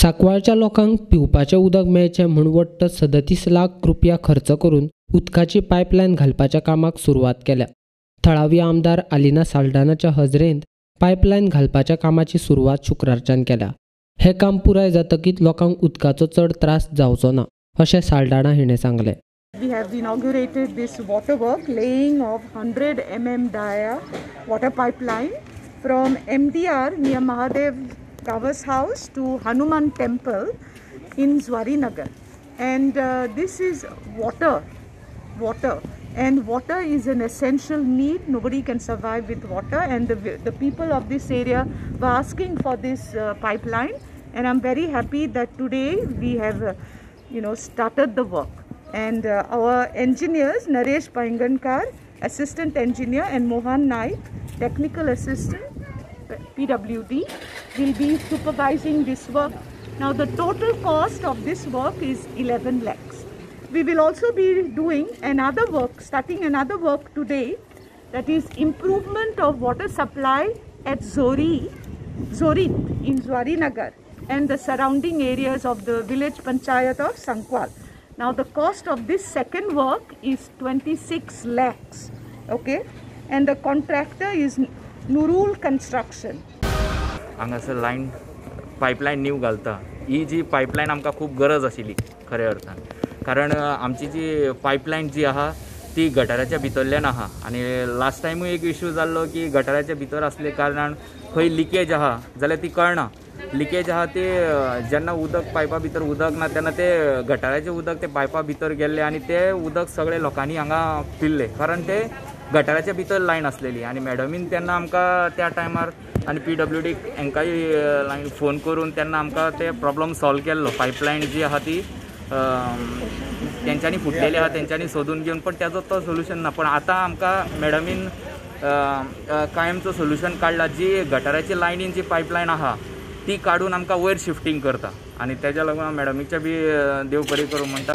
सांकवाळच्या लोकांक पिवपाचें उदक मेळचें म्हूण वट्ट 37 लाख रुपया खर्च करून उदकाची पायपलायन घालपाच्या कामाक सुरवात केल्या. थळावी आमदार आलिना साल्डानाच्या हजरेंत पायपलायन घालपाच्या कामाची सुरवात शुक्रारच्यान केल्या. हें काम पुराय जातकीच लोकांक उदकाचो चड त्रास जावचो ना अशें साल्डाना हिणें सांगलें. We have inaugurated this water work, laying of 100 mm dia water pipeline from MDR near Mahadev Gawas house to Hanuman temple in Zuarinagar. And this is water, and water is an essential need. Nobody can survive with water, and the people of this area were asking for this pipeline, and I'm very happy that today we have started the work. And our engineers Naresh Paingankar, assistant engineer, and Mohan Naik, technical assistant PWD, will be supervising this work. Now the total cost of this work is 11 lakhs. We will also be doing another work, starting another work today, that is improvement of water supply at Zorit in Zuarinagar and the surrounding areas of the village panchayat of Sankwal. Now the cost of this second work is 26 lakhs, okay, and the contractor is Nurul Construction. हांगासर line pipeline new घालता. ही जी pipeline आमकां खूब गरज आशिल्ली खऱ्या अर्थान, कारण आमची जी पायपलायन जी आहा ती गटाराच्या भितरल्यान आहा आनी लास्ट टायमूय एक इशू जाल्लो की गटाराच्या भितर आसले कारणान खंय लिकेज आहा जाल्यार ती कळना. लिकेज आहा ते जेन्ना उदक पायपा भितर उदक ना तेन्ना ते गटाराचें उदक ते पायपा भितर गेल्लें आनी ते उदक सगळे लोकांनी हांगा पिल्लें, कारण ते गटाराच्या भितर लायन आसलेली. आनी मॅडमीन तेन्ना आमकां त्या टायमार आनी PWD हांकांय लायन फोन करून तेन्ना आमकां ते प्रॉब्लम सॉल्व केल्लो. पायपलायन जी आहा ती तेंच्यांनी फुटलेली आहा, तेंच्यांनी सोदून घेवन, पण तेजो तो सोल्युशन ना. पण आतां आमकां मॅडमीन कायमचो सोल्युशन काडला, जी गटाराची लायनीन जी पायपलायन आहा ती काडून आमकां वयर शिफ्टींग करता आनी तेज्या लागून मॅडमीच्या बी देव बरी करूं म्हणटा.